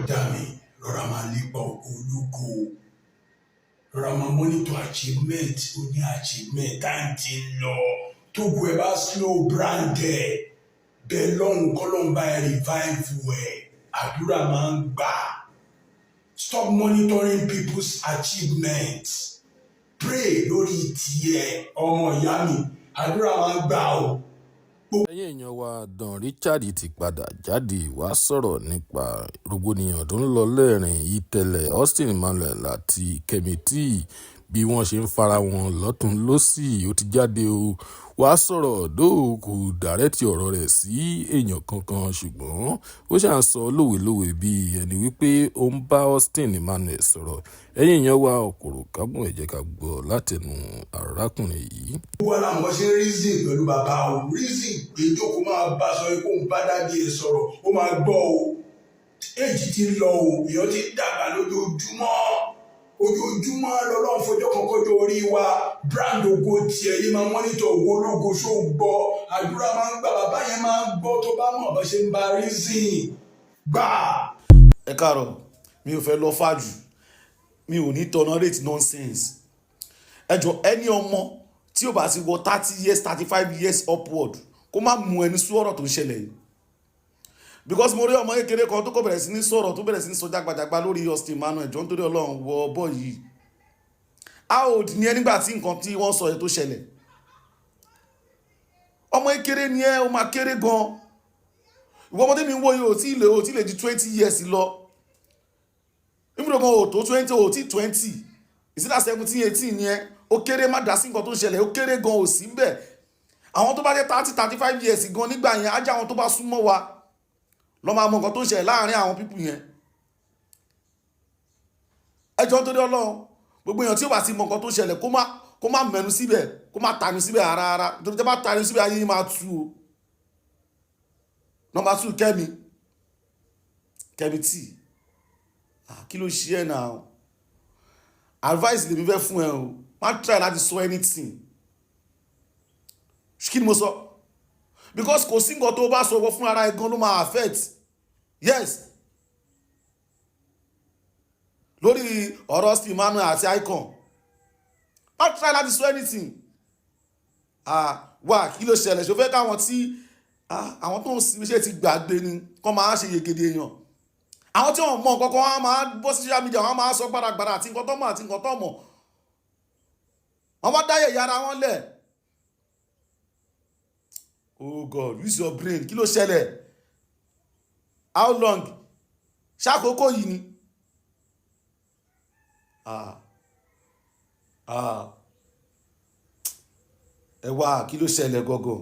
Bọ́dà mi, rọra máa lépa ògo ológo, rọra máa monitor achievement ó ní achievement. Time ti ń lọ. Tógo ẹ bá slow, brand ẹ bẹ́ẹ̀ lọ́hùn kọ́lọ́hún bá ẹ revive ẹ. Àdúrà máa ń gbà. Stop monitoring people's achievements, pray lórí tiẹ̀. Ọmọ ìyá mi, àdúrà máa ń gbà o. Ẹ̀yin èèyàn wa, Don Richard ti padà jáde wàá sọ̀rọ̀ nípa rògbòdìyàn tó ń lọ lẹ́rìn Ìtẹ̀lé Austin Emmanuel àti Kemity, bí wọ́n ṣe ń fara wọn lọ́tùn lọ́sì. Ó ti jáde o, wàá sọ̀rọ̀ dóò, kò direct ọ̀rọ̀ rẹ̀ sí èèyàn kankan, ṣùgbọ́n ó ṣà ń sọ lówelówe bí ẹni wípé ó ń bá Austin Emmanuel sọ̀rọ̀. Ẹ̀yin èèyàn wa, ọ̀kọ̀rọ̀ kágùn, ẹ jẹ́ ká gbọ́ látẹnu arákùnrin yìí. Wọ́n làwọn ṣe ń reason pẹ̀lú bàbá o, reason pé jókòó, máa bá sọ pé òun bá daddy ẹ̀ sọ̀rọ̀, ó máa gbọ́ o. Èjì ti lọ o, èèyàn ti dàgbà lójoojúmọ́. Ojoojúmọ́ lọ́lọ́run fọjọ́ kan kọjọ́ orí wa. Brand ògo tiẹ̀ yìí, máa monitor ògo ológo, ṣó ń gbọ́? Àdúrà máa ń gbà. Bàbá yẹn máa ń gbọ́ tó bá mọ̀ bá ṣe ń bá reason gbà. Ẹ káàárọ̀. Mi ò fẹ́ lọ fàjù, mi ò ní tolerate nonsense. Ẹ jọ, ẹni ọmọ tí ó bá ti wọ 30 years, 35 years upward, kó má mú ẹni sú ọ̀rọ̀ tó ń ṣẹlẹ̀ yìí, because mo rí ọmọ kékeré kan tó kọ́ bẹ̀rẹ̀ sí ní sọ̀rọ̀, tó bẹ̀rẹ̀ sí ní sọ jágbajàgba lórí Austin Emmanuel. Jọ, nítorí Ọlọ́run, wọ ọbọ̀ yìí, how old ni ẹ nígbà tí nǹkan tí wọ́n sọ yẹn tó ṣẹlẹ̀? Ọmọ kékeré ni ẹ, ó máa kéré gan. Ìwọ ọmọdé mi ń wo yìí, ò tí lè ju 20 years lọ. Ibùdó kan ò tó 20, ò tí 20, ìsílẹ̀ 17, 18 ni ẹ. Ó kéré, má dá sí nǹkan tó ṣẹlẹ̀. Ó kéré gan, ò sí ń bẹ̀. Àwọn tó bá jẹ́ 30, 35 years gan nígbà yẹn, á jẹ́ àwọn tó bá súnmọ́ wa lọ́ máa mọ nǹkan tó ń ṣẹlẹ̀ láàrin àwọn people yẹn. Ẹ jọ̀ọ́, nítorí Ọlọ́run, gbogbo èèyàn tí ó bá ti mọ nǹkan tó ń ṣẹlẹ̀, kó má mẹ́nu síbẹ̀, kó má tanu síbẹ̀ rárá rárá, nítorí tẹ́ bá tanu síbẹ̀, ayé yín máa tú o. Number two, Kẹ́mi, Kẹ́mi tí, ah, kí ló ṣe ẹ́ náà? Advice lèmi fẹ́ fún ẹ o. Má try láti sọ anything. Kí ni mo sọ? Because kò sí nǹkan tó bá sọ fún ara ẹ gan ló máa affect. Yes, lórí ọ̀rọ̀ Steve Emmanuel àti Icon, má try láti sọ anything. Ah, wà, kí ló ṣẹlẹ̀? Ṣó fẹ́ káwọn tí, ah, àwọn tó ń sinmi ṣe ti gbàgbé ni kọ́ máa ṣe yegede èèyàn? Àwọn tí wọ́n mọ̀ nǹkan kan, wọ́n á máa bọ́ sí social media, wọ́n á máa sọ gbàràgbàrà àti nǹkan tó mọ̀ àti nǹkan tó mọ̀. Wọ́n wá dáyẹ̀ yàrá wọn lẹ̀. Oh God, use your brain. Kí ló ṣẹlẹ̀? How long ṣàkókò yìí ni? Ah ah, ẹ wá, kí ló ṣẹlẹ̀ gangan?